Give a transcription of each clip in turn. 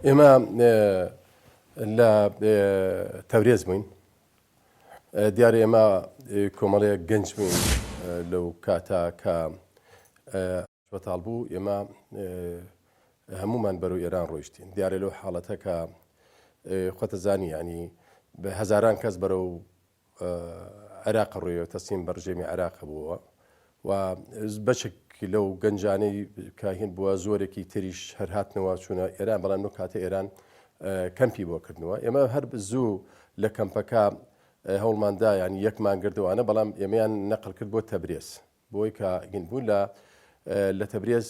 ئێمە لە تەورێز بووین دیارە ئێمە کۆمەڵێک گەنج بووین لەو کاتە کە بەتاڵ بوو ئێمە هەمومان بەرەو ئێران ڕۆیشتین دیارە لەو حاڵەتە کە خۆتەزانی ینی بە هەزاران کەس بەرەو عێراق ڕۆیەوە تەسلیم بە ڕژێمی عێراق بووە و بەشێک لەو گەنجانەی کە هین بووە زۆرێکی تریش هەر هاتنەوە چوونە ئێران بەڵام لەو کاتە ئێران کەمپی بۆ کردنەوە ئێمە هەر زوو لە کەمپەکە هەوڵماندا ینی یەکمان گردوانە بەڵام ئێمەیان نەقل کرد بۆ تەبرێز بۆی کە هین بوو لە لە تەبرێز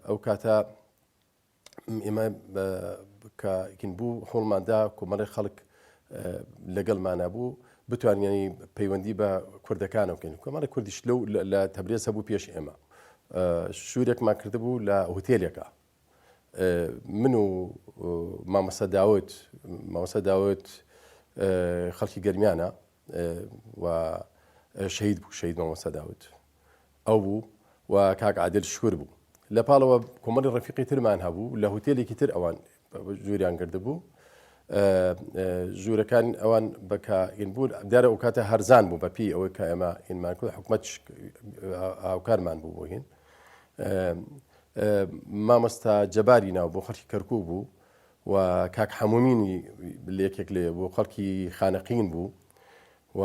ئەو کاتە ئێمە کە هین بوو هەوڵماندا کۆمەڵی خەڵک لەگەڵمانە بوو بتوانین پەیوەندی بە کوردەکانە بکەین کۆمەڵی کوردیش لەو لە تەبرێز هەبوو پێش ئێمە شوورێکمان کردبوو لە هوتێلێکە من و مامۆستا داوت مامۆستا داوت خەڵکی گەرمیانە و شەهید بوو شەهید مامۆستا داوت ئەو بوو و کاک عادل شکور بوو لە پاڵەوە کۆمەڵی ڕەفیقی ترمان هەبوو لە هوتێلێکی تر ئەوان ژووریان کردبوو ژوورەکان ئەوان بەکە ئینبوو دیارە ئەو کاتە هەرزان بوو بە پێی ئەوەی کە ئێمە ئینمان کرد حکومەت هاوکارمان بوو بۆ هین مامۆستا جەباری ناو بۆ خەڵکی کەرکوک بوو و کاک حەمومینی لە یەکێک لێ بوو خەڵکی خانەقین بوو و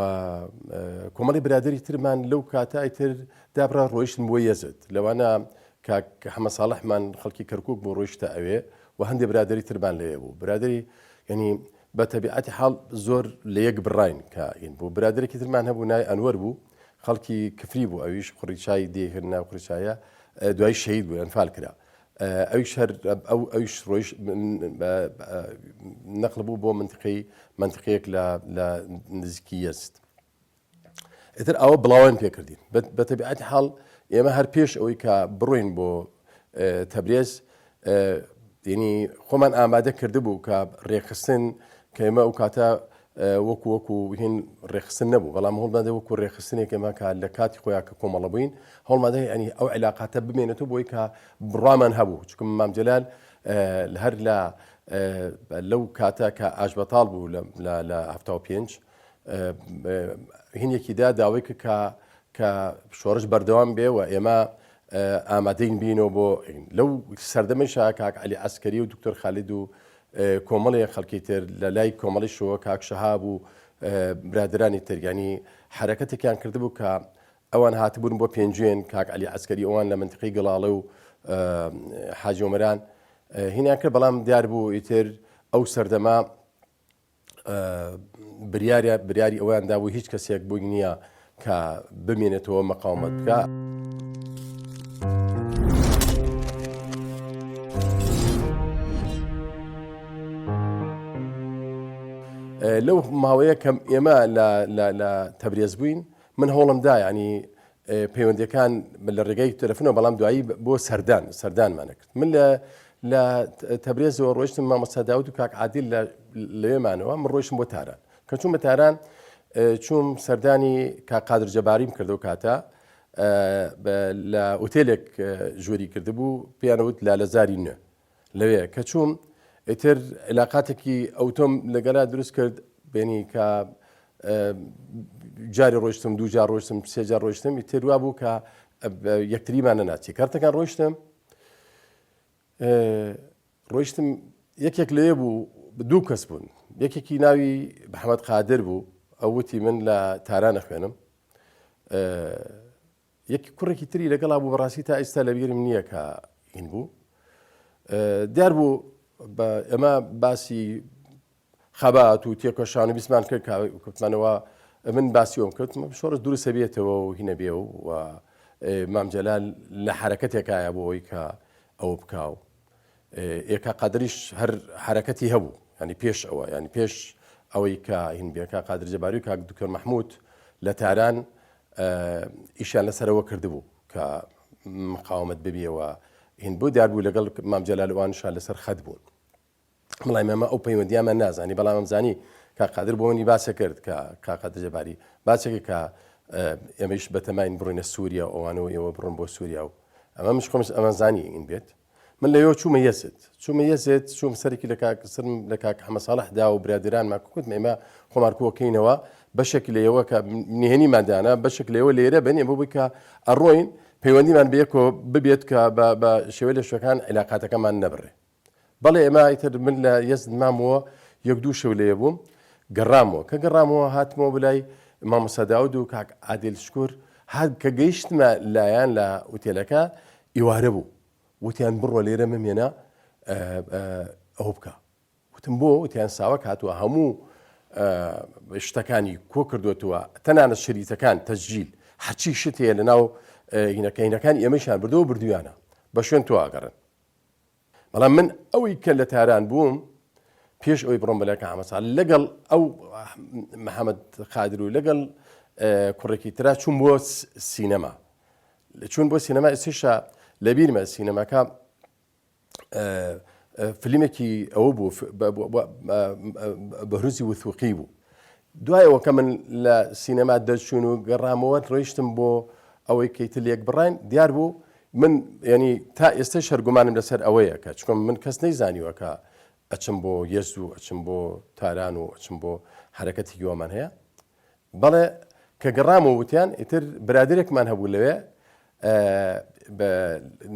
کۆمەڵی برادری ترمان لەو کاتە ئیتر دابرا ڕۆیشتن بۆ یەزد لەوانە کاک حەمە ساڵحمان خەڵکی کەرکک بۆ ڕۆیشتە ئەوێ و هەندێک برادری ترمان لێ بوو برادری یعنی بە تەبیعەتی حاڵ زۆر لە یەک بڕین کە این بوو برادێکی ترمان هەبوو نای ئەنوەر بوو خەڵکی کفری بوو ئەویش قڕیچای دێهر ناو قڕیچایە دوای شەهید بوو ئەنفال کرا ئەویش هەر ئەو ئەویش ڕۆیش نەقل بوو بۆ منتیقەی منتیقەیەک لە لە نزیکی یەزد ئیتر ئەوە بڵاویان پێکردین بە تەبیعەتی حاڵ ئێمە هەر پێش ئەوەی کە بڕۆین بۆ تەبرێز ینی خۆمان ئامادە کردبوو کە ڕێکخستن کە ئێمە ئەو کاتە وەکو وەکو هین ڕێکخستن نەبوو بەڵام هەوڵمان وەکو ڕێکخستنێک ئێمە کە لە کاتی خۆیان کە کۆمەڵە بووین هەوڵماندا ینی ئەو علاقاتە بمێنێتەوە بۆی کە بڕوامان هەبوو چونکە مام جەلال هەر لە لەو کاتە کە ئاشبەتاڵ بوو لە 75 هینێکی دا داوای کرد کە کە شۆڕش بەردەوام بێ و ئێمە ئامادەین بینەوە بۆ لەو سەردەمەشا کاک علی عسکەری و دکتۆر خالید و کۆمەڵێ خەڵکی تر لە لای کۆمەڵی شەوە کاک شەهاب و برادرانی تریانی حرەکەتێکیان کردبوو کە ئەوان هاتبوون بۆ پێنجوێن کاک علی عسکەری ئەوان لە منتقی گڵاڵە و حاجی ئۆمەران هینیان کرد بەڵام دیار بوو ئیتر ئەو سەردەمە بریاریان بریاری ئەویان دابوو هیچ کەسێک بووی نییە کە بمێنێتەوە مەقاومەت بکە. لەو ماوەیە کەم ئێمە لە تەبرێز بووین من هەوڵم دا ینی پەیوەندیەکان لە ڕێگەی تەلەفۆنەوە بەڵام دوایی بۆ سەردان سەردانمانە کرد من لە لە تەبرێزەوە ڕۆیشتم مامۆستا داود و کاک عادل لە لەوێمانەوە من ڕۆیشتم بۆ تاران کە چوومە تاران چووم سەردانی کاک قادر جەباریم کردو کاتە لە ئوتێلێک ژووری کردبوو پێیانوت لە لەزاری نوێ لەوێ کە چووم ئیتر علاقاتێکی ئەوتۆم لەگەلا دروست کرد بێنی کە جاری ڕۆشتم دوو جار ڕۆشتم سێ جار ڕۆشتم ئیتر وا بوو کە یەکتریمان نەناچی کارتەکان ڕۆشتم ڕۆشتم یەکێک لێ بوو دوو کەس بوون یەکێکی ناوی محەممەد قادر بوو ئەو وتی من لە تارانە خوێنم یەک کوڕێکی تری لەگەڵا بوو بەڕاستی تا ئێستا لەبیرم نییە کە هین بوو دیار بوو ئێمە باسی خەبات و تێکۆشان و بیسمان کرد کەوتمانەوە من باسی ئەوم کرد شۆڕش دروستە بێتەوە و هینە بێ و مام جەلال لە حرەکەتێکایە بۆ ئەوەی کە ئەوە بکاو ئێکا قادریش هەر حرەکەتی هەبوو ینی پێش ئەوە ینی پێش ئەوەی کە هین بێکا قادر جەباری و کاک دکتۆر مححمود لە تاران ئیشیان لەسەرەوە کردبوو کە مقاومەت ببیەوە هین بۆ دیار بوو لەگەڵ مام جەلال وانشان لەسەر خەت بوون بەڵام ئێمە ئەو پەیوەندیامان نازانی بەڵام ئەمزانی کاک قادر بۆ منی باسە کرد کە کاک قادر جەباری باسێکە کە ئێمەش بەتەماین بڕینە سووریا و ئەوانەوە ئێوە بڕن بۆ سووریا و ئەمە مش خۆمش ئەمەزانی این بێت. من لەوێوە چوومە یەزد. چوومە یەزد، چووم سەرێکی لە کاک سەرم لە کاک حەمە ساڵح دا و برادەرانمان کوت ئێمە خۆمان کۆکەینەوە، بەشێک لە ئێوە کە نهێنیمان دانا، بەشێک لە ئێوە لێرە بن، ئێمە بۆی کە ئەڕۆین پەیوەندیمان بەیەکەوە ببێت کە بە بە شێوەی لە شوێکان عیلاقاتەکەمان نەبڕێ. بەڵێ ئێمە ئیتر من لە یەزد مامەوە یەک دوو شەو لێ بووم گەڕامەوە کە گەڕامەوە هاتمەوە بلای مامۆستا داود و کاک عادل شکور هات کە گەیشتمە لایان لە ئوتێلەکە ئیوارە بوو وتیان بڕۆ لێرە مەمێنە ئەوە بکە وتم بۆ وتیان ساوەک هاتووە هەموو شتەکانی کۆ کردوێتەوە تەنانە شریتەکان تەجیل هەرچی شت هەیە لەناو هینەکەینەکان ئێمەشان بردەوە بردویانە بە شوێن تۆ ئەگەڕن بەڵام من ئەوەی کە لە تاران بووم پێش ئەوەی بڕۆم بەلای کاک حەمە ساڵح لەگەڵ ئەو محەممەد قادر و لەگەڵ کوڕێکی ترا چوون بۆ سینەما چوون بۆ سینەما ئێستیشا لەبیرمە سینەماکە فلیمێکی ئەوە بوو بەهروزی وثوقی بوو دوای ئەوە کە من لە سینەما دەرچوون و گەڕامەوە ڕۆیشتم بۆ ئەوەی کە ئیتر لێک بڕاین دیار بوو من یعنی تا ئێستەش هەر گومانم لەسەر ئەوەیە کە چونکە من کەس نەیزانیوە کە ئەچم بۆ یەزد و ئەچم بۆ تاران و ئەچم بۆ حەرەکەتێکی وامان هەیە بەڵێ کە گەڕامەوە وتیان ئیتر برادەرێکمان هەبوو لەوێ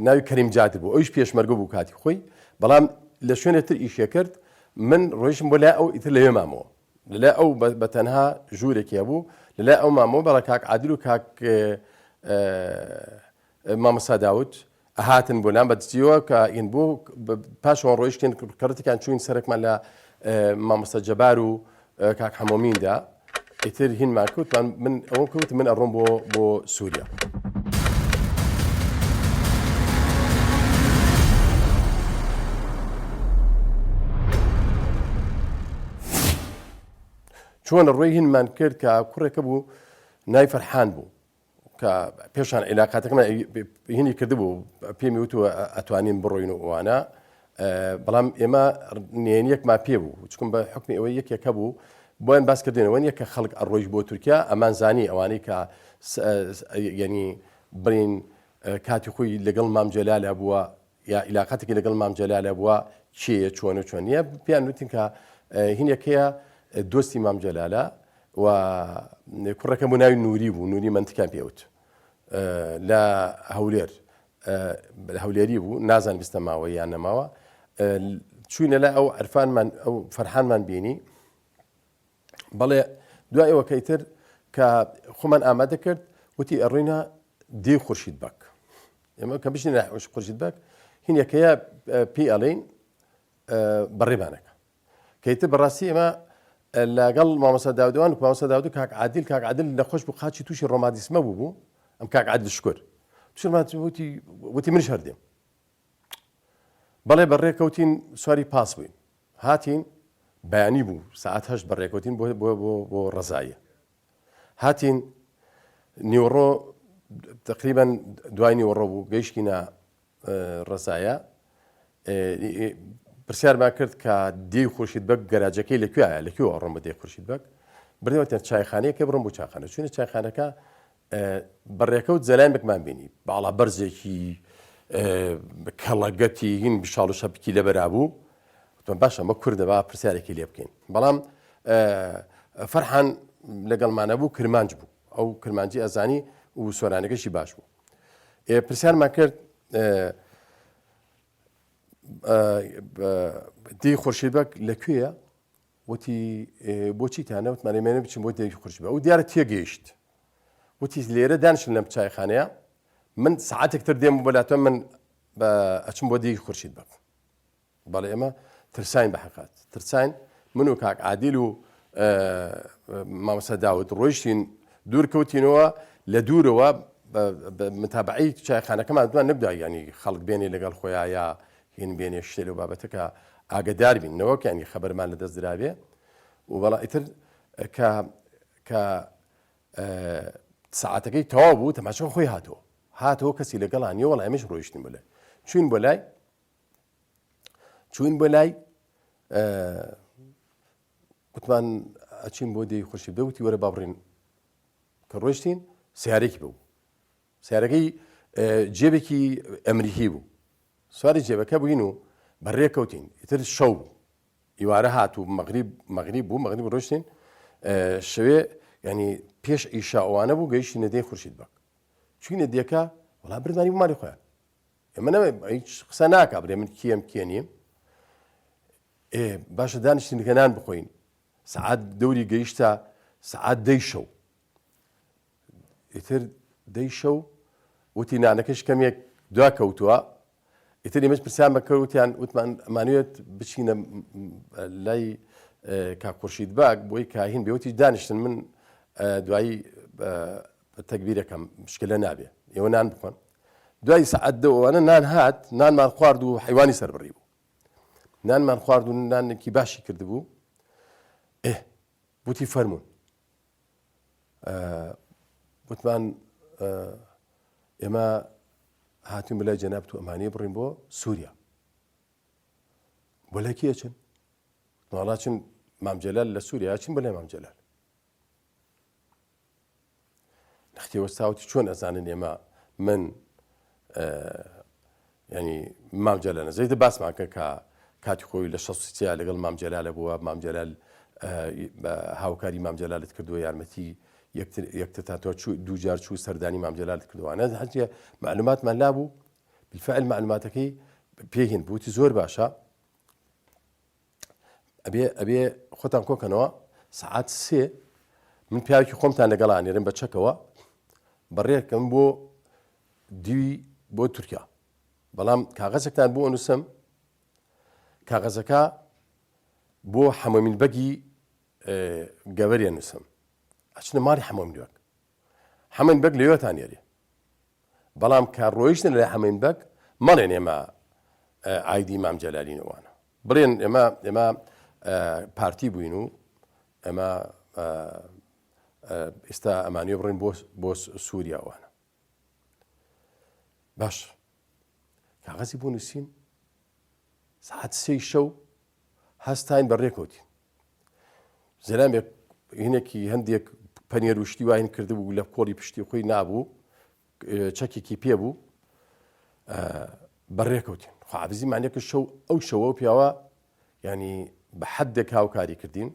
ناوی کەریم جادر بوو ئەویش پێشمەرگە بوو کاتی خۆی بەڵام لە شوێنێ تر ئیشێ کرد من ڕۆیشم بۆ لای ئەو ئیتر لەوێ مامەوە لەلای ئەو بە تەنها ژوورێکی هەبوو لەلای ئەو مامەوە بەڵە کاک عادل و کاک مامۆستا داود هاتن بۆ لام بە دزیەوە کە ئین بوو پاشەوە ڕۆیشتین کەڕەتێکیان چوین سەرەکمان لە مامۆستا جەبار و کاک حەمۆمیندا ئیتر هینمان کەوتمان من ئەوە کەوت من ئەڕۆم بۆ بۆ سووریا. چۆنە ڕۆی هینمان کرد کە کوڕێکە بوو نای فەرحان بوو کە پێشان عیلاقاتەکەمان هینی کردبوو پێمی وتووە ئەتوانین بڕۆین و ئەوانە بەڵام ئێمە نێنیەکمان پێ بوو چکم بە حکمی ئەوەی یەکێک هەبوو بۆیان باس کردنەوە نیە کە خەڵک ئەڕۆیش بۆ تورکیا ئەمان زانی ئەوانەی کە یعنی بڵین کاتی خۆی لەگەڵ مام جەلالە بووە یا عیلاقاتێکی لەگەڵ مام جەلالە بووە کێیە چۆن و چۆن نییە پێیان وتین کە هینێک هەیە دۆستی مام جەلالە و کوڕەکە بوو ناوی نوری بوو نوری مەنتکان پێوت لە هەولێر هەولێری بوو نازان بیستە ماوە یان نەماوە چوینە لە ئەو عرفانمان ئەو فەرحانمان بینی بەڵێ دوای ئەوە کە ئیتر کە خۆمان ئامادە کرد وتی ئەڕۆینە دێی خورشید بەگ ئێمە کە بچینە خورشید بەگ هینێکەیە پێی ئەڵێین بەڕێمانەکە کە ئیتر بەڕاستی ئێمە لەگەڵ مامۆستا داودوان و مامۆستا داود و کاک عادل کاک عادل نەخۆش بوو قاچی تووشی ڕۆماتیسمە بوو بوو ئەم کاک عادل شکر تووشی وتی وتی منیش هەر دێم بەڵێ بەڕێکەوتین سواری پاس بووین هاتین بەیانی بوو سەعات هەشت بەڕێکەوتین بۆ بۆ بۆ بۆ ڕەزاییە هاتین نیوەڕۆ تقریبا دوای نیوەڕۆ بوو گەیشتینە ڕەزایە پرسیارمان کرد کە دێی خورشید بەگ گەراجەکەی لە کوێیە لە کوێوە ڕۆم بە دێی خورشید بەگ بردەوەتە چایخانەیەکە بڕۆم بۆ چاخانە چوینە چایخانەکە بە ڕێکەوت زەلامێکمان بینی، باڵا بەرزێکی کەڵەگەتی هین شاڵ و شەپکی لەبەرا بوو. وتمان باشە ئەمە کوردە با پرسیارێکی لێ بکەین. بەڵام فەرحان لەگەڵمانە بوو کرمانج بوو، ئەو کرمانجی ئەزانی و سۆرانەکەشی باش بوو. پرسیارمان کرد دی خورشید بەگ لە کوێیە؟ وتی بۆچیتانە؟ وتمان ئێمە بچین بۆ دێی خورشید بەگ. ئەو دیارە تێگەیشت. وتی لێرە دانیشن لەم چایخانەیە من سەعاتێک تر دێم بۆ لاتۆ من ئەچم بۆ دێی خورشید بەگ. بەڵێ ئێمە ترساین بە حەقات ترساین من و کاک عادیل و مامۆستا داود ڕۆیشتین دوور کەوتینەوە لە دوورەوە متابعی چایخانەکەمان دوان نەبدا ینی خەڵک بێنێ لەگەڵ خۆیان یا هین بێنێ شتێ لەو بابەتە کە ئاگەدار بین نەوەک یانی خەبەرمان لە دەست درابێ و بەڵا ئیتر کە کە سەعاتەکەی تەواو بوو تەماشا خۆی هاتەوە هاتەوە کەسی لەگەڵا نییە وەڵا ئێمەش ڕۆیشتین بۆ لای چوین بۆ لای چوین بۆ لای گوتمان ئەچین بۆ دێی خورشید بێ وتی وەرە با بڕین کە ڕۆیشتین سیارێکی بوو سیارەکەی جێبێکی ئەمریکی بوو. سواری جێبەکە بووین و بەڕێ کەوتین ئیتر شەو بوو ئیوارە هات و مەغریب مەغریب بوو مەغریب ڕۆشتین شەوێ ینی پێش ئیشا ئەوانە بوو گەیشتینە دێی خورشید بەگ چوینە دێکە وەڵا بردمانی بۆ ماڵی خۆیان ئێمە نەوێ هیچ قسە ناکا بڵێ من کێم کێ نیم ئێ باشە دانیشتین کە نان بخۆین سەعات دەوری گەیشتە سەعات دەی شەو ئیتر دەی شەو وتی نانەکەش کەمێک دوا کەوتووە ئیتر ئێمەش پرسیان بەکە وتیان وتمان ئەمانوێت بچینە لای کاک خورشید باگ بۆی کاهین بێوتی دانیشتن من دوایی تەگبیرەکەم مشکلە نابێ ئێوە نان بخۆن دوای سەعات دەوانە نان هات نانمان خوارد و حیوانی سەربڕی بوو نانمان خوارد و نانێکی باشی کردبوو ئێ وتی فەرمونون وتمان ئێمە هاتوین بەلای جەنابت و ئەمانەیە بڕین بۆ سووریا بۆ لای کێ چن وڵا چن مام جەلال لە سووریا چن بەلای مام جەلال نەختێ وەستاوتی چۆن ئەزانن ئێمە من ینی مام جەلال نەزەیتە باسمان کە کە کاتی خۆی لە 63 لەگەڵ مام جەلالە بووە مام جەلال هاوکاری مام جەلالت کردووە یارمەتی یەکترتان تۆ چوو دووجار چوو سەردانی مام جەلالت کردووانە هەرچێ معلوماتمان لابوو بالفعل معلوماتەکەی پێهین بووتی زۆر باشە ئەبێ ئەبێ خۆتان کۆکەنەوە سەعات سێ من پیاوێکی خۆمتان لەگەڵ ئەنێرم بە چەکەوە بەڕێکەم بۆ دیوی بۆ تورکیا بەڵام کاغەزێکتان بۆ ئەنووسم کاغەزەکە بۆ حەمەمین بەگی گەوەری ئەنووسم ئەچنە ماڵی حەمەمین بەگ حەمەین بەگ لەوێتان نێرێ بەڵام کە ڕۆیشتن لە حەمەین بەگ مەڵێن ئێمە ئایدی مام جەلالین ئەوانە بڵێن ئێمە ئێمە پارتی بووین و ئێمە ئێستا ئەمانوێ بڕین بۆ بۆ سووریا ئەوانە باش کاغەزی بۆ نووسین ساعت سێی شەو هەستاین بە ڕێکەوتین زەلامێک هینێکی هەندێک پەنێر و شتی واین کردبوو لە کۆڵی پشتی خۆی نابوو چەکێکی پێ بوو بەڕێکەوتین خواحافزی مانێکە شەو ئەو شەوە پیاوە ینی بە حدێک هاوکاری کردین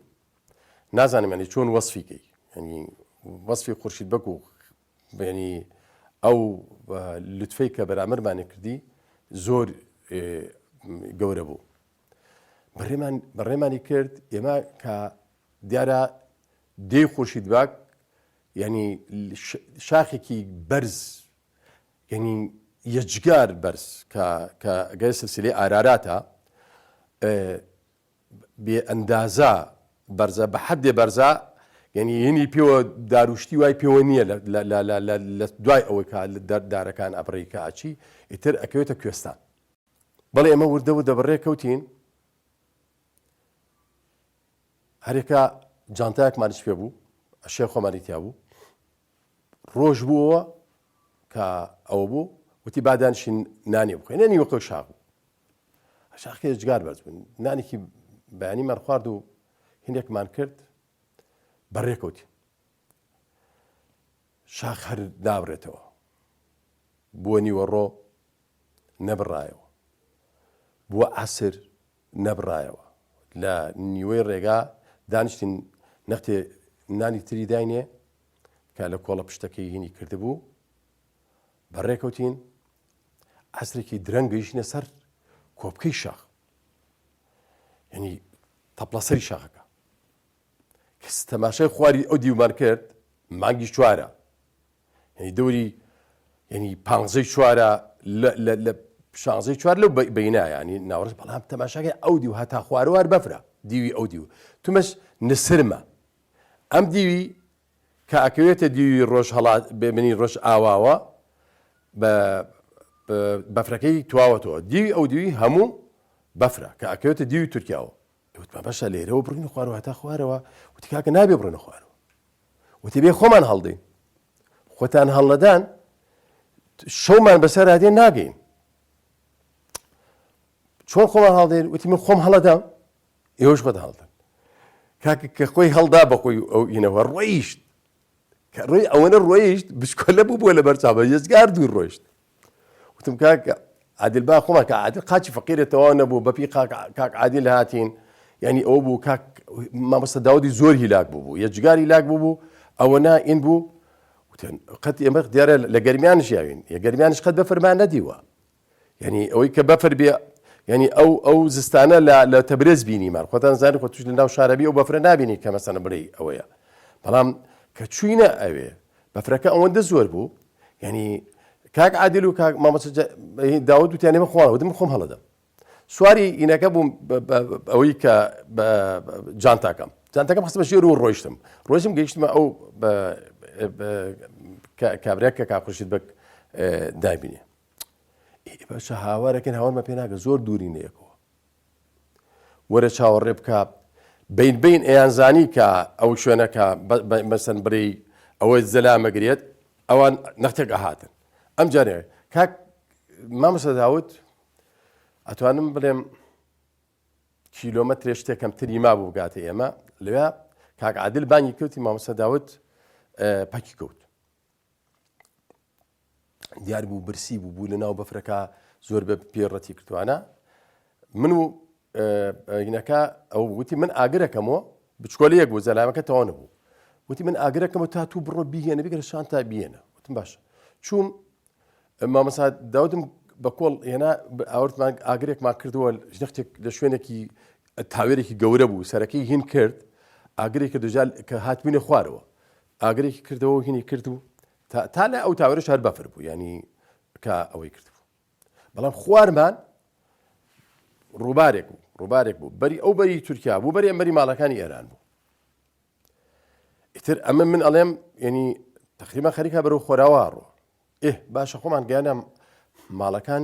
نازانم ینی چۆن وەصفی کەی ینی وەصفی خورشید بەک و ینی ئەو لوتفەی کە بەرامەرمانی کردی زۆر گەورە بوو بەڕێمان بەڕێمانی کرد ئێمە کە دیارە دێی خورشید باک یعنی شاخێکی بەرز یعنی یەجگار بەرز کە کە گەر سلسلەی ئاراراتە بێ ئەندازە بەرزە بە حدێ بەرزە یعنی هینی پێوە داروشتی وای پێوە نییە لە دوای ئەوەی کە دارەکان ئەبڕی کە ئەچی ئیتر ئەکەوێتە کوێستان بەڵێ ئێمە وردە وردە بەڕێ کەوتین هەرێکە جانتایەکمانیش پێ بوو ئەشێ خۆمانی تیا بوو ڕۆژ بووەوە کە ئەوە بوو وتی با دانیشین نانی بخۆین نانی وەکەو شاخ بوو شاخەکە ئێجگار بەرز بوو نانێکی بەیانیمان خوارد و هینێکمان کرد بەڕێکەوتین شاخ هەر نابرێتەوە بووە نیوەڕۆ نەبڕایەوە بووە عەسر نەبڕایەوە لە نیوەی ڕێگا دانیشتین نەختێ نانی تری داینێ کە لە کۆڵە پشتەکەی هینی کردبوو بەڕێکەوتین عەسرێکی درەنگ گەیشتینە سەر کۆپکەی شاخ یعنی تەپڵەسەری شاخەکە کەس تەماشای خواری ئەو دیومان کرد مانگی چوارە یعنی دەوری یعنی پانزەی چوارە لە شانزەی چوار لەو بینە ینی ناوەڕست بەڵام تەماشاکە ئەو دیو هەتا خواروار بەفرە دیوی ئەو دیو تومەش نسرمە ئەم دیوی کە ئەکەوێتە دیوی ڕۆژهەڵات بێ منی ڕۆژ ئاواوە بە بەفرەکەی تواوەتەوە دیوی ئەو دیوی هەموو بەفرە کە ئەکەوێتە دیوی تورکیاوە وتمان باشە لێرەوە بڕینە خوارەوە هەتا خوارەوە وتی کاکە نابێ بڕینە خوارەوە وتی بێ خۆمان هەڵدەین خۆتان هەڵنەدان شەومان بەسەر هاتێ ناگەین چۆن خۆمان هەڵدێن وتی من خۆم هەڵەدام ئێوەش خۆت هەڵدەن کاکە کە خۆی هەڵدا بەخۆی ئەو ئینەوە ڕۆیشت کە ڕۆی ئەوەنە ڕۆیشت بچکۆلە بوو بووە لەبەر چاوە یەزگار دوور ڕۆیشت وتم کاکە. عادل با خۆمان کە عادل قاچی فەقیرە تەواو نەبوو بەپی کاک عادل هاتین یعنی ئەوە بوو کاک مامۆستا داودی زۆر هیلاک بوو بوو یەجگار هیلاک بوو بوو ئەوە نا ئین بوو وتن قەت ئێمە دیارە لە گەرمیان ژیاوین یە گەرمیانش قەت بەفرمان نەدیوە یعنی ئەوەی کە بەفر بێ یعنی ئەو ئەو زستانە لە لە تەبرێز بینیمان خۆتان زانی خۆ توش لە ناو شارەبی ئەو بەفرە نابینی کە مەسەنە بڵێ ئەوەیە بەڵام کە چوینە ئەوێ بەفرەکە ئەوەندە زۆر بوو یعنی کاک عادل و کاک مامۆستا داود وتیان ئێمە خۆڵ وتم خۆم هەڵەدەم سواری ئینەکە بووم ئەوەی کە جانتاکەم جانتاکەم خستمە ژێر و ڕۆیشتم ڕۆیشتم گەیشتمە ئەو کابرا کە کاخورشید بەک دابینێ باشە هاوارەکەن هاوارمە پێ ناگە زۆر دووری نەیەکەوە وەرە چاوەڕێ بکە بین بین ئەیانزانی کە ئەو شوێنەکە مەسەن بڕی ئەوەی زەلامەگرێت ئەوان نەختێک ئەهاتن ئەم جارێ کاک مامۆستا داود ئەتوانم بڵێم کیلۆمەترێ شتێک کەمتری مابوو بگاتە ئێمە لەوێ کاک عادل بانگی کەوتی مامۆستا داود پەکی کەوت دیار بوو برسی بوو بوو لە ناو بەفرەکە زۆر بە پێ ڕەتی کردوانە من و ینەکە ئەو وتی من ئاگرەکەمەوە بچکۆلەیەک بوو زەلامەکە تەواو نەبوو وتی من ئاگرەکەمە تا تو بڕۆ بیهێنە بگرە شان تا بیێنە وتم باش چوم مامەسا داودم بە کۆڵ هێنا ئاورتمان ئاگرێکمان کردووە ژنەختێک لە شوێنێکی تاوێرێکی گەورە بوو سەرەکەی هین کرد ئاگرێکی دوجال کە هاتبووینە خوارەوە ئاگرێکی کردەوە هینی کرد و تا لە ئەو تاوەرەش هەر بەفر بوو ینی کە ئەوەی کرد بوو بەڵام خوارمان ڕووبارێک بوو ڕووبارێک بوو بەری ئەو بەری تورکیا بوو بەری ئەمەری ماڵەکانی ئێران بوو ئیتر ئەمە من ئەڵێم ینی تقریبا خەریکە بەرەو خۆراوا ڕۆ ئێ باشە خۆمان گەیانە ماڵەکان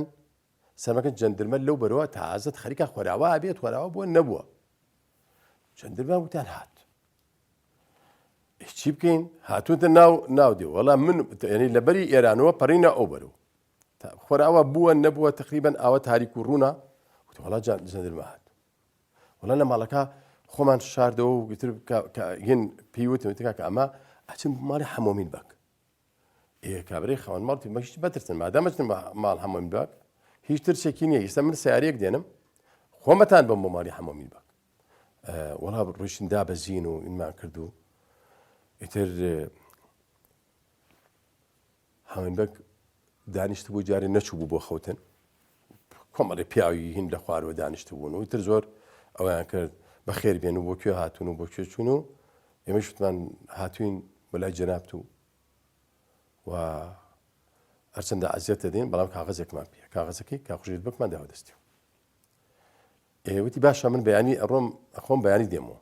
سەمەکە جەندرمە لەو بەرەوە تازت خەریکە خۆراوا بێت خۆراوە بووە نەبووە جەندرمە وتیان هات چی بکەین هاتوونتە ناو ناو دێ وەڵا من ینی لەبەری ئێرانەوە پەڕینە ئەو بەرەو خۆراوا بووە نەبووە تقریبا ئاوە تاریک و ڕوونە وڵا جەندرمە هات وەڵا لە ماڵەکە خۆمان شاردەوە و گوتر هین پێی وتم وتی کاکە ئەمە ئەچم ماڵی حەمۆمین بەگ ئێ کابرای خاوەن ماڵ بە هیچ بەترسن مادام ئەچن ماڵ حەمۆمین بەگ هیچ ترسێکی نییە ئێستا من سیارەیەک دێنم خۆمەتان بم بۆ ماڵی حەمۆمین بەگ وەڵا ڕۆیشتن دابەزین و ئینمان کرد و ئیتر هاوین بەگ دانیشتبوو جارێ نەچوو بوو بۆ خەوتن کۆمەڵی پیاوی هین لە خوارەوە دانیشتبوون و تر زۆر ئەویان کرد بە خێر بێن و بۆ کوێ هاتوون و بۆ کوێ چوون و ئێمە شتمان هاتوین بەلای جەنابت و و هەرچەندە ئەزیەت دەدەین بەڵام کاغەزێکمان پێ کاغەزەکەی کاخژێت بکمان داوە دەستی ئێوتی باشە من بەیانی ئەڕۆم ئەخۆم بەیانی دێمەوە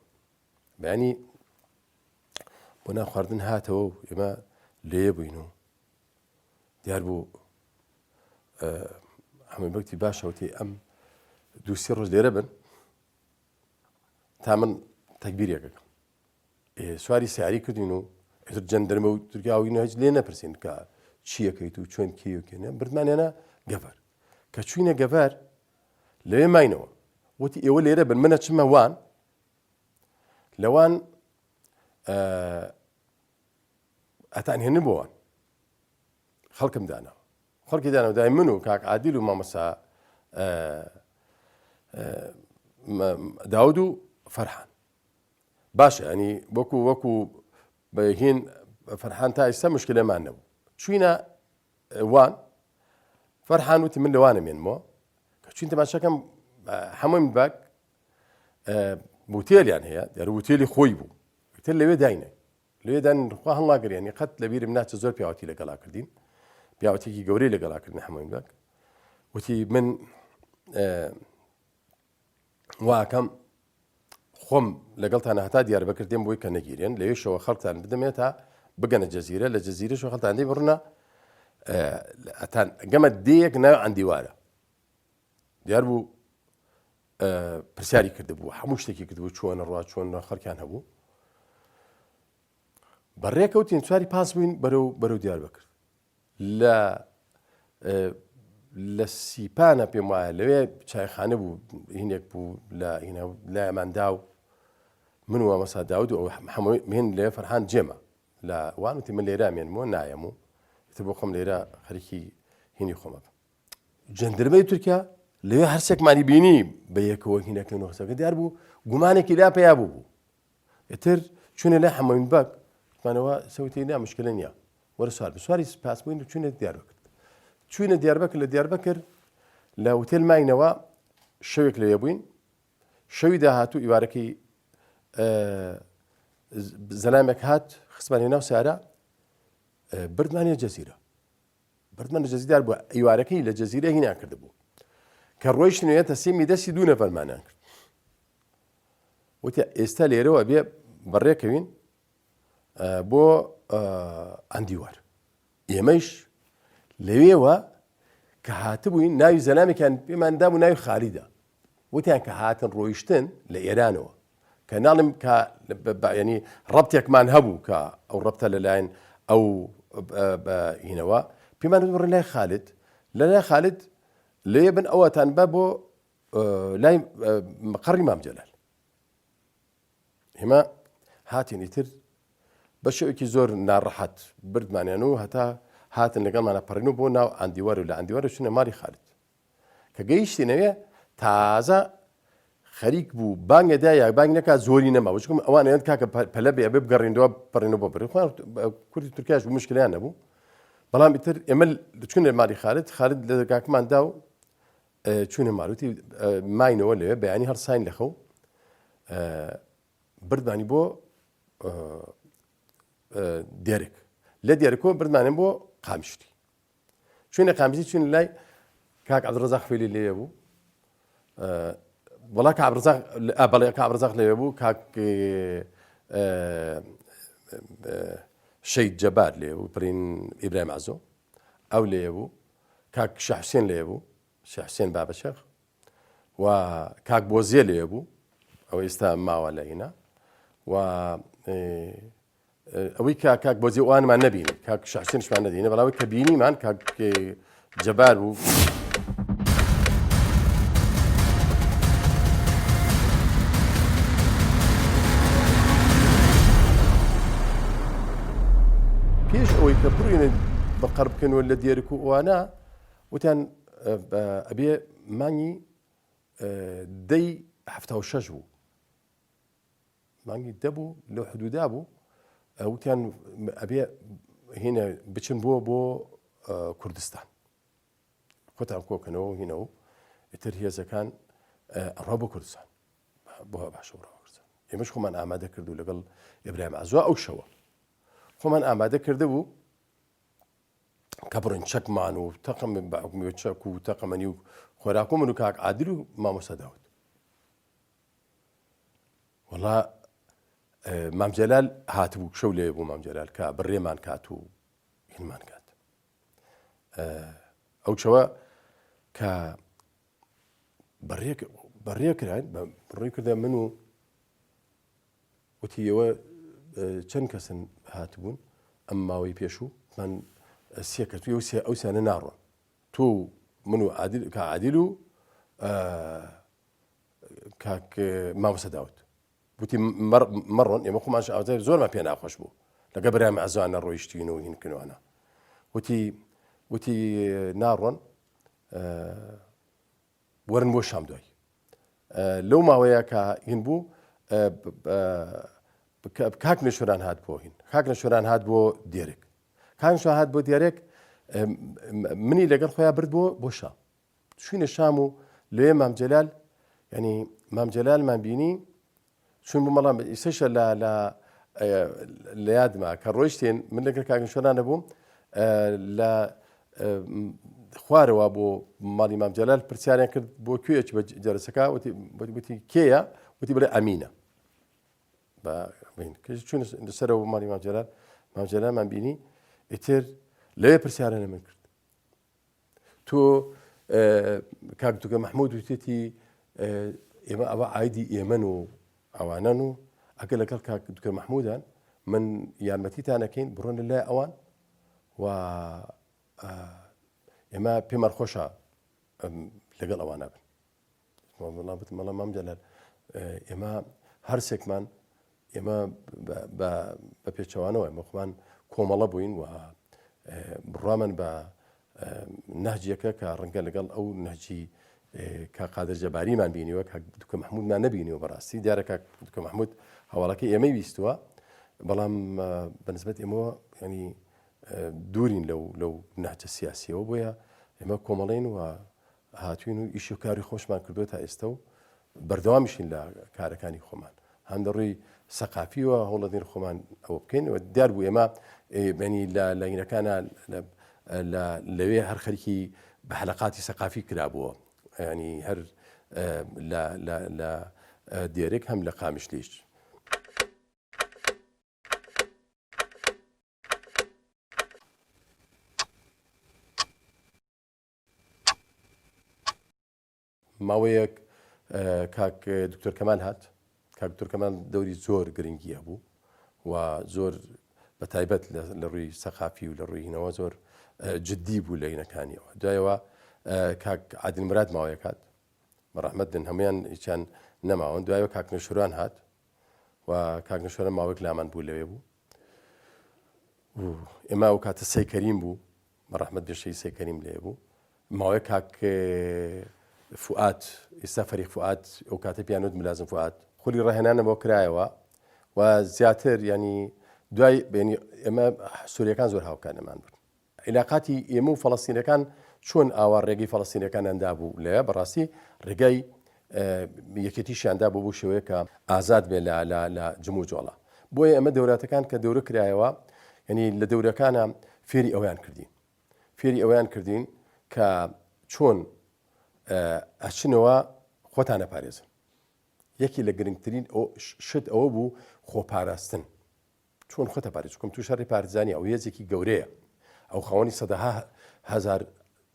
بەیانی بۆ نان خواردن هاتەوە و ئێمە لێ بووین و دیار بوو هەمە بەکتی باشەوتی ئەم دووسی ڕۆژ لێرە بن تا من تەکبیرێکەکەم سواری سیاری کردین و ئێتر جەندرمە و تورکیاوی هیچ لێ نەپرسین کە چیەکەیت و چۆن کێوکێنە بردمانێنە گەڤەر کە چوینە گەڤەر لەوێ ماینەوە وتی ئێوە لێرە بن منە چمە وان لەوان ئەتان هێنن بۆ وان خەڵکم دانا خەڵکی دانا دای من و کاک عادل و مامۆسا داود و فەرحان باشە ینی وەکو وەکو بەهین فەرحان تا ئێستا مشکلەمان نەبوو چوینە وان فەرحان وتی من لەوانە مێنمەوە کە چوین تەماشەکەم هەمووی باک وتێلیان هەیە دیار وتێلی خۆی بوو تر لەوێ داینە لەوێ دان خوا هەڵناگرێنی قەت لە بیرم ناچە زۆر پیاوەتی لەگەڵا کردین پیاوەتێکی گەورەی لەگەڵا کردن هەمووی بەک وتی من واکەم خۆم لەگەڵتان هەتا دیار بەکردێن بۆی کە نەگیرێن لەوێشەوە خەڵکتان بدەمێ تا بگەنە جەزیرە لە جەزیرەشەوە خەڵتان دێ بڕنە ئەتان گەمە دێیەک ناو ئەندیوارە دیار بوو پرسیاری کردبوو هەموو شتێکی کردبوو چۆنە ڕوا چۆن خەڵکیان هەبوو بەڕێکەوتین سواری پاس بووین بەرەو بەرەو دیار بەکرد لە لە سیپانە پێم وایە لەوێ چایخانە بوو هینێک بوو لە هینە لایەماندا و من و مەسا داود و هەموو من لێ فەرهان جێمە لە وانوتی من لێرە مێنمەوە نایەم و ئیتر بۆ خۆم لێرە خەریکی هینی خۆمە. جەندرمەی تورکیا لەوێ هەرسێکمانی بینی بە یەکەوە هینەکەن و قسەکە دیار بوو گومانێکی لا پەیا بوو بوو ئیتر چوونە لای حەمەوین بەگ وتمانەوە سەوتی نا مشکلە نییە وەرە سوار بە سواری پاس بووین و چوونە دیاربەکر چوینە دیاربەکر لە دیاربەکر لە هوتێل ماینەوە شەوێک لەوێ بووین شەوی داهاتوو ئیوارەکەی زەلامێک هات خستمانی ناو سارە بردمانە جەزیرە بردمان لە جەزیدار بوو ئیوارەکەی لە جەزیرە هینا کردبوو کە ڕۆیشتنەوە تەسلیمی دەستی دوو نەفەرمانیان کرد وتی ئێستا لێرەوە بێ بەڕێکەوین بۆ ئەندیوار ئێمەش لەوێوە کە هاتبووین ناوی زەلامێکیان پێمان دابوو ناوی خالیدە وتیان کە هاتن ڕۆیشتن لە ئێرانەوە کە ناڵم کە ینی ڕەبتێکمان هەبوو کە ئەو ڕەبتە لەلایەن ئەو هینەوە پێمان بڕن لای خالد لە لای خالد لێ بن ئەوەتان بە بۆ لای مقەڕی مام جەلال ئێمە هاتین ئیتر بە شێوەیەکی زۆر ناڕەحەت بردمانیان و هەتا هاتن لەگەڵمانە پەڕین و بۆ ناو ئەندیوار و لە ئەندیوار چونە ماڵی خالد کە گەیشتینەوێ تازە خەریک بوو بانگە دا یا بانگ نەکات زۆری نەما وچکم ئەوان ئەیان کاکە پەلە بێ بێ بگەڕینەوە پەڕینەوە بۆ بەری خۆیان کوردی تورکیاش بوو مشکلیان نەبوو بەڵام ئیتر ئێمە چونە ماڵی خالد خالد لە دەرگاکەمان دا و چوونە ماڵوتی ماینەوە لەوێ بەیانی هەڵساین لە خەو بردمانی بۆ دێرک لە دێرکۆ بردمانم بۆ قامشتی چوینە قامشلی چوین لای کاک عبدالرزاق فیلی لێ بوو وڵا کاک عبدالرزاق بەڵێ کاک عبدالرزاق لێ بوو کاک شەید جەبار لێ بوو پرین ئیبراهیم عەزۆ ئەو لێ بوو کاک شێخ حوسێن لێ بوو شێخ حوسێن بابە شێخ و کاک بۆزیە لێ بوو ئەو ئێستا ماوە لە ئینا و ئەوەی کە کاک بۆزی ئەوانمان نەبینی کاک شێخ حوسێنیشمان نەدینە بەڵام کە بینیمان کاک جەبار بوو. پێش ئەوەی کە بڕینە بەقەر بکەنەوە لە دێرک و ئەوانە وتیان ئەبێ مانگی دەی 76 بوو مانگی دە بوو لەو حدودا بوو وتیان ئەبێ هینە بچن بۆ بۆ کوردستان خۆتان کۆکەنەوە و هینە و ئیتر هێزەکان ڕە بۆ کوردستان بۆ باشە ڕە کوردستان ئێمەش خۆمان ئامادە کردو لەگەڵ ئیبراهیم عەزوا ئەو شەوە خۆمان ئامادە کردبوو کە بڕین چەکمان و تەقم بە حکومی و چەک و تەقەمەنی و خۆراک و من و کاک عادل و مامۆستا داود وەڵا مام جەلال هاتبوو شەو لێ بوو مام جەلال کە بڕێمان کات و هینمان کات ئەو چەوە کە بەڕێ کراین بڕێ کردە من و وتی ئێوە چەند کەسن هاتبوون ئەم ماوەی پێشوو من سێ کەس و سێ ئەو سیانە ناڕۆن تۆ و من و عادل کا عادل و کاک مامۆستا داود وتی مەڕۆن ئێمە خۆمان ئاوتای زۆرمان پێ ناخۆش بوو لەگە برایم عەزوان نەڕۆیشتین و هینکردوانە وتی وتی ناڕۆن وەرن بۆ شام دوای لەو ماوەیە کە هین بوو کاک نەشۆران هات بۆ هین کاک نەشۆران هات بۆ دێرک کاک نەشۆران هات بۆ دێرک منی لەگەڵ خۆیان برد بۆ بۆ شام چوینە شام و لێ مام جەلال ینی مام جەلالمان بینی چون بوو بەڵام ئیسەشە لە لە لە یادما کە ڕۆیشتین من لەگەڵ کاک نەشۆران نەبووم لە خوارەوە بۆ ماڵی مام جەلال پرسیاریان کرد بۆ کوێ بە جەرسەکە وتی وتی کێیە وتی بڵێ ئەمینە چون لەسەرەوە ماڵی مام جەلال مام جەلالمان بینی ئیتر لەوێ پرسیارە لە من کرد تۆ کاک دوکە مەحمود وتێتی ئێمە ئەوە ئایدی ئێمەن و ئەوانەن و ئەگەر لەگەڵ کاک دکتۆر مەحمودان من یارمەتیتان ئەکەین بڕۆن لە لای ئەوان و ئێمە پێمان خۆشە لەگەڵ ئەوانە بن وەڵا بتم بەڵام مام جەلال ئێمە هەرسێکمان ئێمە بە پێچەوانەوە ئێمە خۆمان کۆمەڵە بووین و بڕوامان بە نەهجێکە کە ڕەنگە لەگەڵ ئەو نەهجی کاک قادر جەباریمان بینیوە، کاک دکتۆر مەحمودمان نەبینیوە. بەڕاستی دیارە کاک دکتۆر مەحمود هەواڵەکەی ئێمەی ویستووە، بەڵام بەنسبەت ئێمەوە ینی دوورین لەو لەو نەهجە سیاسیەوە. بۆیە ئێمە کۆمەڵین و هاتوین و ئیش و کاری خۆشمان کردووە تا ئێستا و بەردەوامیشین لە کارەکانی خۆمان، هەم لە ڕووی سەقافیەوە هەوڵەدەین خۆمان ئەوە بکەین. و دیار بوو ئێمە بەنی لە لاینەکانە لەوێ هەر خەریکی بە حەلەقاتی سەقافی کرابووە، ینی هەر لە دێرێک هەم لە قامیشلیش. ماوەیەک کاک دکتۆر کەمال هات. کاک دکتۆر کەمال دەوری زۆر گرنگی هەبوو و زۆر بە تایبەت لە ڕووی سەقافی و لە ڕووی هینەوە زۆر جددی بوو لە هینەکانیەوە. دوایەوە کاک عادل مراد ماوەیەک هات، بە ڕەحمەت بن هەمویان هیچیان نەماون. دوایەوە کاک نەشوروان هات و کاک نەشوروان ماوەیەک لامان بوو لەوێ بوو و ئێمە ئەو کاتە سەی کەریم بوو، بە ڕەحمەت بێ شەهید سەی کەریم لێ بوو. ماوەیە کاک فوئاد، ئێستا فەریق فوئاد، ئەو کاتە پیانوت ملازم فوئاد، خولی ڕاهێنانە بۆ کرایەوە و زیاتر ینی دوای بینی ئێمە سووریەکان زۆر هاوکارمان بوون. عیلاقاتی ئێمە و فەڵەستینەکان چۆن ئاوا ڕێگەی فەڵەستینەکانیان دابوو لێ بەڕاستی ڕێگای یەکێتیشیان دابوو بۆ شێوەیە کە ئازاد بێ لە لە لە جموجۆڵە. بۆیە ئەمە دەوراتەکان کە دەورە کرایەوە، یعنی لە دەورەکانە فێری ئەویان کردین، فێری ئەویان کردین کە چۆن ئەچنەوە خۆتانە پارێزن. یەکی لە گرنگترین شت ئەوە بوو خۆپاراستن، چۆن خۆتە پارێز، چونکە تو شەڕی پارتزانی ئەو هێزێکی گەورەیە، ئەو خاوەنی سەدەها هەزار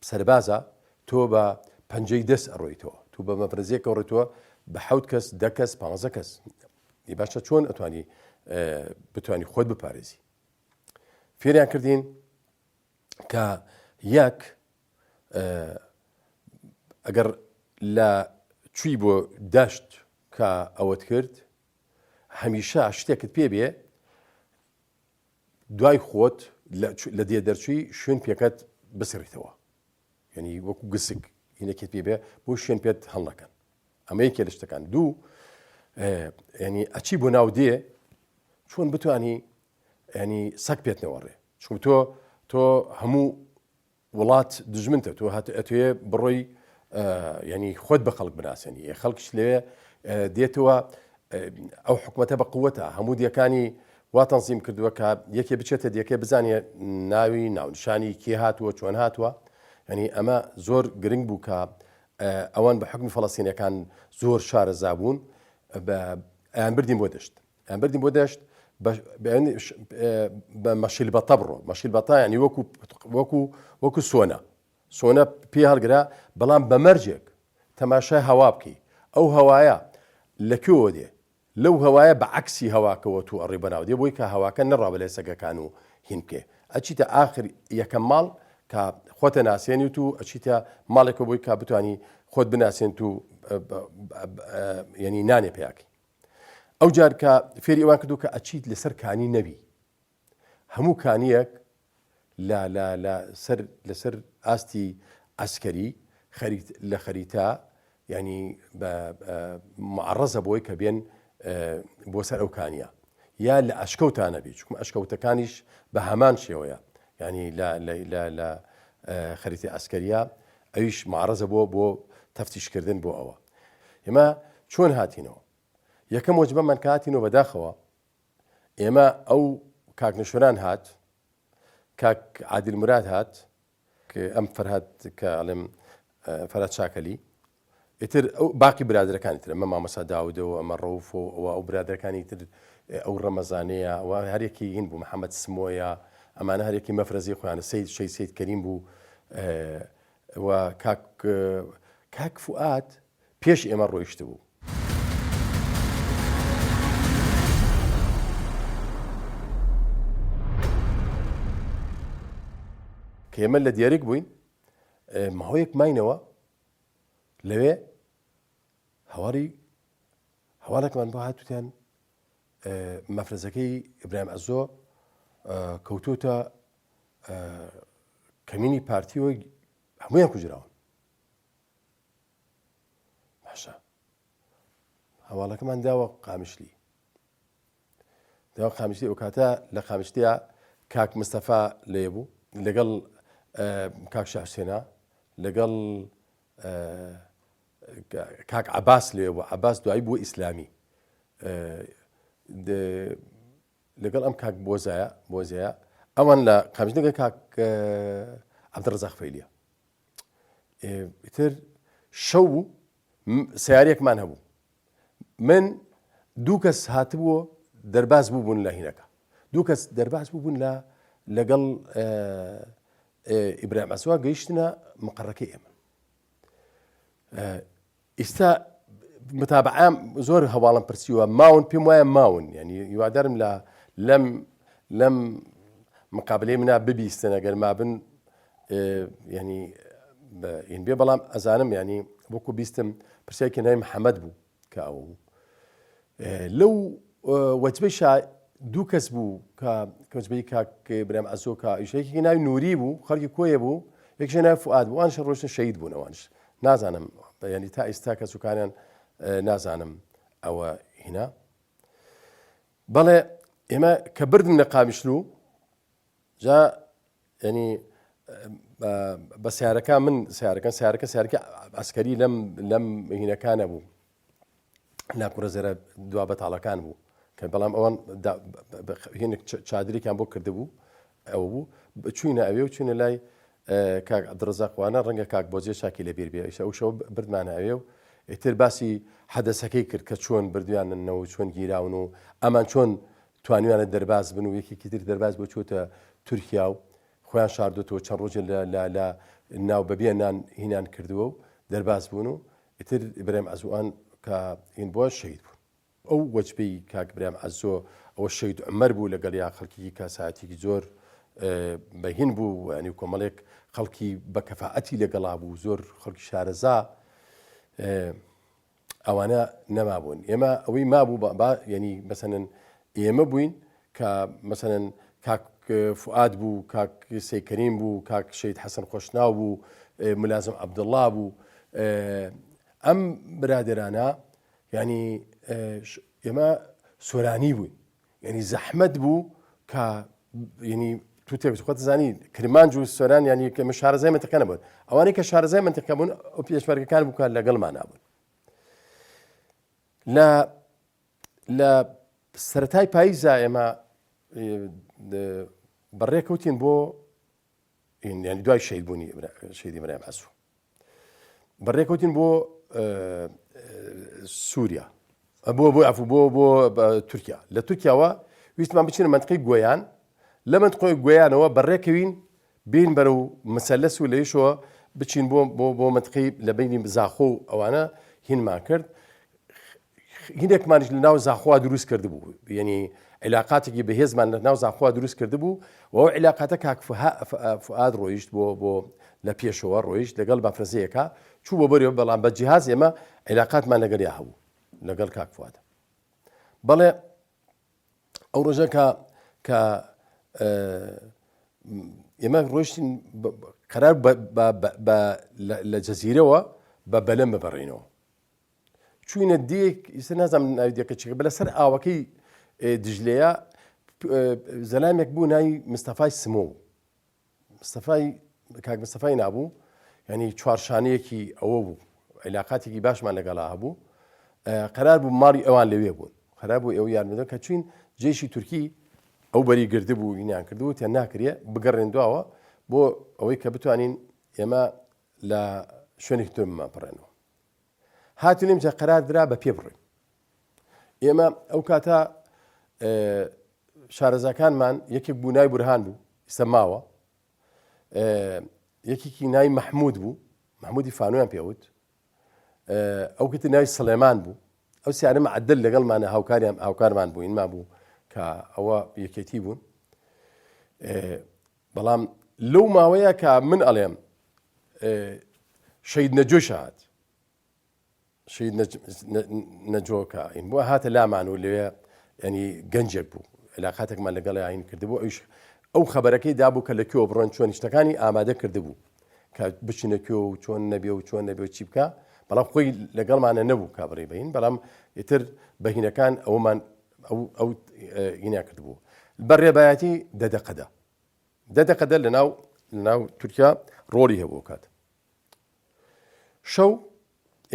سەربازە، تۆ بە پەنجەی دەست ئەڕۆیتەوە، تو بە مەفرەزەیەک ئەڕۆیتەوە بە حەوت کەس، دە کەس، پانزە کەس. باشە چۆن ئەتوانی بتوانی خۆت بپارێزی؟ فێریان کردین کە یەک ئەگەر لە چوی بۆ دەشت کە ئەوەت کرد هەمیشە شتێکت پێ بێ دوای خۆت لە دێ دەرچووی شوێن پێکەت بسڕیتەوە، یعنی وەکو گسک هینەکێت پێ بێ بۆ شوێن پێت هەڵنەکەن. ئەمە یەکێ لە شتەکان. دوو ینی ئەچی بۆ ناو دێ چۆن بتانی ینی سەگ پێتنەوەڕێ، چون تۆ تۆ هەموو وڵات دژمنتە، تۆ هەت ئەتوێ بڕۆی ینی خۆت بە خەڵک بناسێنی، ئێ خەڵکیش لەوێ دێتەوە. ئەو حکومەتە بە قووەتە هەموو دیەکانی وا تەنزیم کردووە کە یەکێ بچێتە دیەکەی بزانێ ناوی ناونشانی کێ هاتووە چۆن هاتووە. ینی ئەمە زۆر گرنگ بوو کە ئەوان بە حکمی فەڵەستینەکان زۆر شارەزا بوون. ئەیان بردین بۆ دەشت، ئەیان بردین بۆ دەشت بە مەشیل بەتە بڕۆ، مەشیل بەتە ینی وەکو وەکو وەکو سۆنە، سۆنە پێ هەڵگرە، بەڵام بە مەرجێک تەماشای هەوا بکەی ئەو هەوایە لە کوێوە دێ، لەو هەوایە بە عەکسی هەواکەوە تو ئەڕی بەناو دێ بۆی کە هەواکە نەڕا بەلای سەگەکان و هین بکێ. ئەچیتە ئاخر یەکەم ماڵ کە خۆتە ناسێنیت و ئەچیتە ماڵێکە بۆی کە بتانی خۆت بناسێنت و یعنی نانێ پیاکەی. ئەو جار کە فێری ئەوان کردو کە ئەچیت لەسەر کانی نەبی، هەموو کانیەک لە لە لە سەر لەسەر ئاستی عەسکەری خەریت لە خەریتە یعنی بە معڕزە بۆی کە بێن بۆ سەر ئەو کانیە یا لە ئەشکەوتانە بی، چونکە ئەشکەوتەکانیش بە هەمان شێوەیە، یعنی لە لە لە لە خەریتی عەسکەریە ئەویش معڕزە بۆ بۆ تەفتیشکردن بۆ ئەوە. ئێمە چۆن هاتینەوە؟ یەکەم وەجبەمان کە هاتینەوە بەداخەوە ئێمە ئەو کاک نەشۆران هات، کاک عادل مراد هات، ئەم فەرهاد کە ئەڵێم فەرهاد شاکەلی، ئیتر ئەو باقی برادەرەکانی تر، ئەمە مامۆستا داودە و ئەمە ڕەوف و ئەوە ئەو برادەرەکانی تر، ئەو ڕەمەزانەیە و هەرێکی هین بوو، محەممەد سمۆیە، ئەمانە هەرێکی مەفرەزی خۆیانە، سید شەی سید کەریم بوو و کاک کاک فوئاد پێش ئێمە ڕۆیشتبوو. کە ئێمە لە دێرک بووین ماوەیەک ماینەوە لەوێ، هەواڵی هەواڵێکمان بۆ هاتوتیان مەفرەزەکەی ئیبراهیم عەزۆ کەوتوتە. کەمینی پارتیەوە هەمویان کوژراون. باشە هەواڵەکەمان داوە قامیشلی داوە قامیشلی ئەو کاتە لە قامیشلیا کاک مستەفا لێ بوو لەگەڵ کاک شاحسێنا لەگەڵ کاک عباس لێ بوو عباس دوایی بووە ئیسلامی لەگەڵ ئەم کاک بۆزایە بۆزەیە ئەوان لە قامیشنەکە کاک عبدڕزاق فەیلیە ئیتر شەو بوو سیارێکمان هەبوو من دوو کەس هاتبووە دەرباز بوو بوون لە هینەکە دوو کەس دەرباز بوو بوون لە لەگەڵ ئیبراهیم ئەسوا گەیشتنە مقڕەکەی ئێمە ئیستا متابعام زۆر هەواڵم پرسیوە ماون پێم وایە ماون ینی هیوادارم لە لەم لەم مقابلەی منا ببیستن ئەگەر مابن ینی این بێ بەڵام ئەزانم ینی وەکو بیستم پرسیارێکی ناوی محەممەد بوو کە ئەو لەو وەجبەی شا دوو کەس بوو کە کەوجبەی کاک برام عەزۆ کە ئیش یەکێکی ناوی نوری بوو خەڵکی کۆیە بوو یەکیش ناوی فوئاد بوو ئەوانش ڕۆشتن شەهید بوون ئەوانش نازانم یعنی تا ئیستا کەسوکانیان نازانم ئەوە هینا بەڵێ ئێمە کە بردم لە قامیشلو جا ینی بە سیارەکە من سیارەکە سیارەکە سیارەکە ئەسکەری لەم لەم هینەکانە بوو ناکوڕە زێرە دوا بەتاڵەکان بوو کە بەڵام ئەوان هینێک چادرێکیان بۆ کردبوو ئەو بوو چوینە ئەوێ و چوینە لای کاک عبدڕزاقوانە ڕەنگە کاک بۆجێ چاکی لەبیر بێ ئیشە ئەو شەو بردمانە ئەوێ و ئیتر باسی حەدەسەکەی کرد کە چۆن بردویاننەوە چۆن گیراون و ئەمان چۆن توانیویانە دەرباز بن و یەکێکی تر دەرباز بۆ چۆتە تورکیا و خۆیان شاردۆتەوە چەند ڕۆژێ لە لە لە ناو بەبێ نان هینان کردووە و دەرباز بوون و ئیتر ئیبراهیم عەزوان کە هین بووە شەهید بوون. ئەو وەجبەی کاک برایم عەزۆ ئەوە شەهید عومەر بوو لەگەڵیا خەڵکیکی کەسایەتیکی زۆر بە هین بوو یانی کۆمەڵێک خەڵکی بە کەفائەتی لەگەڵا بوو زۆر خەڵکی شارەزا ئەوانە نەمابوون ئێمە ئەوەی مابوو با یعنی مەسەنن ئێمە بووین کە مەسەنن کاک فوئاد بوو کاک سەیکەریم بوو کاک شەید حەسەن خۆشناو بوو ملازم عەبدوڵڵا بوو ئەم برادەرانە یعنی ئێمە سۆرانی بووین یعنی زەحمەت بوو کە یعنی تو تێک خۆت زانی کرمانج و سۆران یعنی کە شارەزای منتیقە نەبوون ئەوانەی کە شارەزای منتیقە بوون ئەو پێشمەرگەکان بوو کە لەگەڵمانا بوون لە لە سەرەتای پاییزا ئێمە بەڕێکەوتین بۆ یعنی دوای شەهیدبوونی شەهیدی برایم عەسو بەڕێکەوتین بۆ سووریا بۆ بۆ ئەفو بۆ بۆ تورکیا لە تورکیاوە ویستمان بچینە منطقی گۆیان لە منطقۆی گۆیانەوە بەڕێکەوین بین بەرەو مسەلەس و لەیشەوە بچین بۆ بۆ بۆ منطقی لە بینی زاخۆ و ئەوانە هینمان کرد هینێکمانیش لە ناو زاخۆ دروست کردبوو یعنی عیلاقاتێکی بەهێزمان لە ناو زاخۆ دروست کردبوو و ئەو عیلاقاتە کاک فوئاد ڕۆیشت بۆ بۆ لە پێشەوە ڕۆیشت لەگەڵ مەفرەزەیەکە چوو بۆ بەرێ بەڵام بە جیهاز ئێمە عیلاقاتمان لەگەڵیا هەبوو لەگەڵ کاک فواد بەڵێ ئەو ڕۆژە کە کە ئێمە ڕۆشتین قەرار لە جەزیرەوە بە بەلەم ببڕینەوە چوینە دێک ئیستا نازانم ناوی دێکە چیە بە لەسەر ئاوەکەی دژلەیە زەلامێک بوو ناوی مستەفای سمۆ مستەفای کاک مستەفای نابوو ینی چوارشانەیەکی ئەوە بوو عیلاقاتێکی باشمان لەگەڵا هەبوو قەرار بوو ماڵی ئەوان لەوێ بوون قەرار بوو ئێوە یان بدەن کە چوین جێشی تورکی ئەو بەری گردبوو هینیان کردبوو تێن ناکرێ بگەڕێن دواوە بۆ ئەوەی کە بتوانین ئێمە لە شوێنێکی تر بمانپەڕێنەوە هاتین ئینجا قەرار درا بە پێ بڕۆین ئێمە ئەو کاتە شارەزاکانمان یەکێک بوو نای بورهان بوو ئیستا ماوە یەکێکی نای مححمود بوو مححمودی فانویان پێوت ئەو کەتی ناوی سلێمان بوو ئەو سیانە معدل لەگەڵمانە هاوکاریان هاوکارمان بوو ئینما بوو کە ئەوە یەکێتی بوون بەڵام لەو ماوەیە کە من ئەڵێم شەید نەجۆش هات شەید نەجۆکە این بووە هاتە لامان و لەوێ ینی گەنجێک بوو علاقاتێکمان لەگەڵ ئاین کردبوو ئەوش. ئەو خەبەرەکەی دابوو کە لە کوێوە بڕۆن چۆن شتەکانی ئامادە کردبوو کە بچینە کوێ و چۆن نەبێ و چۆن نەبێ و چی بکە بەڵام خۆی لەگەڵمانە نەبوو کا بڕی بین بەڵام ئیتر بەهینەکان ئەومان ئەو ئەو هینا کردبوو بە ڕێبایەتی دەدەقەدا دەدەقەدە لە ناو ناو تورکیا ڕۆڵی هەبوو کات شەو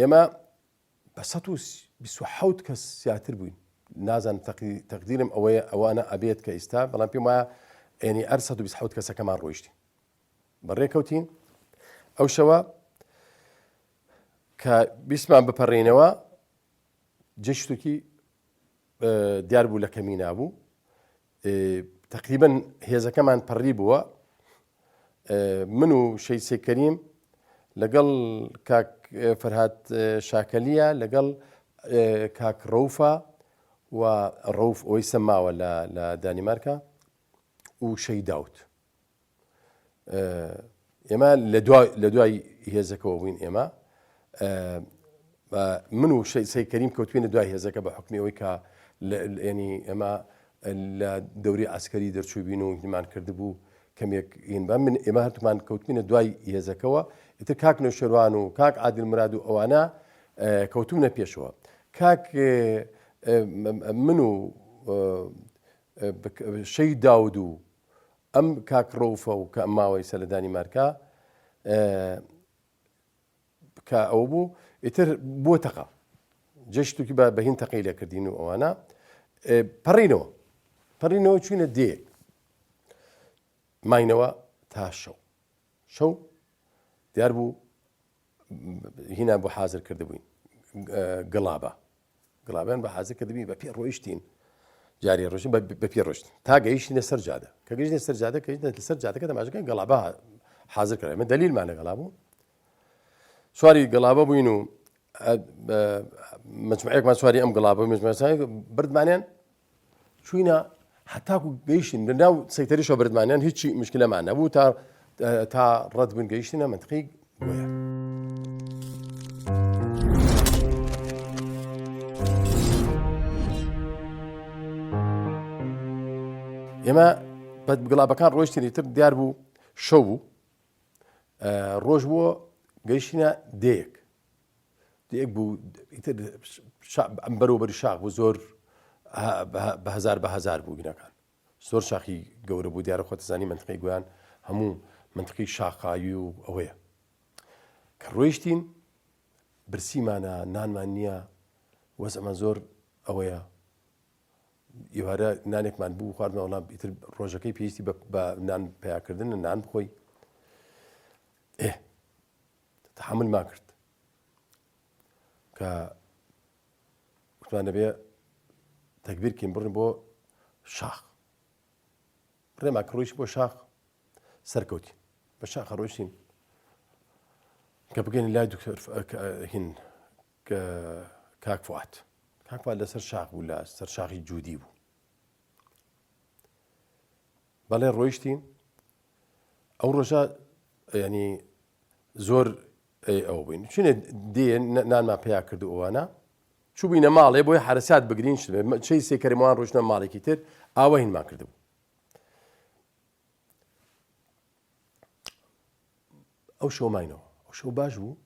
ئێمە بە 127 کەس زیاتر بووین نازانم تەقدیرم ئەوەیە ئەوانە ئەبێت کە ئیستا بەڵام پێم وایە ئێنی ئەر 127 کەسەکەمان ڕۆیشتین بەڕێکەوتین ئەو شەوە کە بیستمان بپەڕینەوە جێشتێکی دیار بوو لە کەمی نابوو تقریبن هێزەکەمان پەڕی بووە من و شەیسێ کەریم لەگەڵ کاک فەرهاد شاکەلیە لەگەڵ کاک ڕەوفە و ڕەوف ئەوی سەماوە لە دانیمارکە و شەی داوت ئێمە لە دوای هێزەکەەوە بووین ئێمە من و سەی کەریم کەوتوینە دوای هێزەکە بە حکمی ئەوەی کە ینی ئێمە لە دەوری ئاسکەری دەرچووبین و هیمان کردبوو کەمێک هین بە من ئێمە هەردوومان کەوتوینە دوای هێزەکەوە ئیتر کاک نەوشێروان و کاک عادل مراد و ئەوانە کەوتونە پێشەوە کاک من و شەی داود و ئەم کاک ڕەوفە و کە ئەم ماوەی سە لە دانیمارکا کە ئەوە بوو ئیتر بۆ تەقە جەشتێکی بە بەهین تەقەی لێکردین و ئەوانە پەڕینەوە پەڕینەوە چوینە دێ ماینەوە تا شەو شەو دیار بوو هینا بۆ حاضر کردبووین گڵابە گڵابیان بە حازر کردبی بە پێ ڕۆیشتین جاری ڕۆژ بە پێ ڕۆشت تا گەیشتینە سەر جادە کە گەیشتینە سەر جادە کە لەسەر جادەکە دەماژەکە گەڵابە حازر کرا من دلیلمان لەگەڵا بوو سواری گەڵابە بووین و مجموعەیەکمان سواری ئەم گڵابە مجموعە بردمانیان چوینە هەتاکو گەیشتین لە ناو سەیتەریشەوە بردمانیان هیچی مشکلەمان نەبوو تا تا ڕەت بوون گەیشتینە منتقی گۆیە. ئێمە بە گڵابەکان ڕۆیشتین تر دیار بوو شەو بوو ڕۆژ بووە گەیشتینە دێیەک دێک بوو ئیتر ئەم بەرەوبەری شاخ بوو زۆر بە هەزار بە هەزار بوو گینەکان زۆر شاخی گەورە بوو دیارە خۆتەزانی منطقەی گویان هەموو منطقی شاخاوی و ئەوەیە کە ڕۆیشتین برسیمانە نانمان نییە وەزەمان زۆر ئەوەیە ئێوارە نانێکمان بوو خواردمان وەڵام ئیتر ڕۆژەکەی پێویستی بە نان پیاکردن نان بخۆی ئێ تحملمان کرد کە وتمان دەبێ تەکبیر کەین بڕین بۆ شاخ ڕێمان کڕۆیش بۆ شاخ سەرکەوتین بە شاخە ڕۆیشتین کە بگەین لای دکتۆر هین کاک فواد کاک فواد لەسەر شاخ بوو لە سەر شاخی جودی بوو بەڵێ ڕۆیشتین ئەو ڕۆژە ینی زۆر ئەوە بووین چونێ دێ نانمان پیا کرد و ئەوانە چوبینە ماڵێ بۆی حرەسات بگرین چی سێکەرموان ڕۆشتە ماڵێکی تر ئاوە هینمان کردبوو ئەو شەو ماینەوە ئەو شەو باش بوو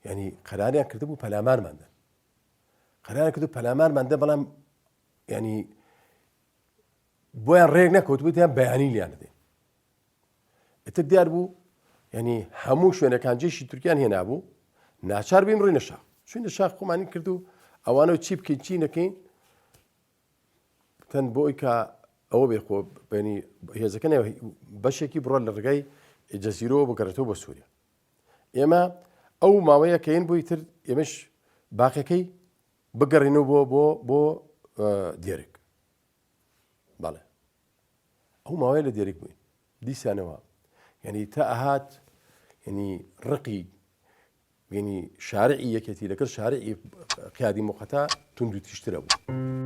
ینی قەراریان کردبوو پەلامارمان دەن قەرار کرد و پەلامارمان دە بەڵام ینی بۆیان ڕێک نەکەوت بوتیان بەیانی لیان دەدەین ئیتر دیار بوو ینی هەموو شوێنەکان جێشی تورکیان هێنابوو ناچار بین ڕوینە شاخ چوینە شاخ خۆمانی کرد و ئەوانە چی بکەین چی نەکەین تەن بۆی کە ئەوە بێ خۆ بینی هێزەکە بەشێکی بڕۆ لە ڕێگای جەزیرەوە بگەڕێتەوە بۆ سووریا ئێمە ئەو ماوەیە کەین بۆی تر ئێمەش باقەکەی بگەڕینەوە بۆ بۆ بۆ دێرک بەڵێ ئەو ماوەیە لە دێرک بووین دیسانەوە یعنی تا ئەهات یعنی ڕقی یعنی شارعی یەکێتی لەگەڵ شارعی قیادی موقەتا توند و تیژترە بوو.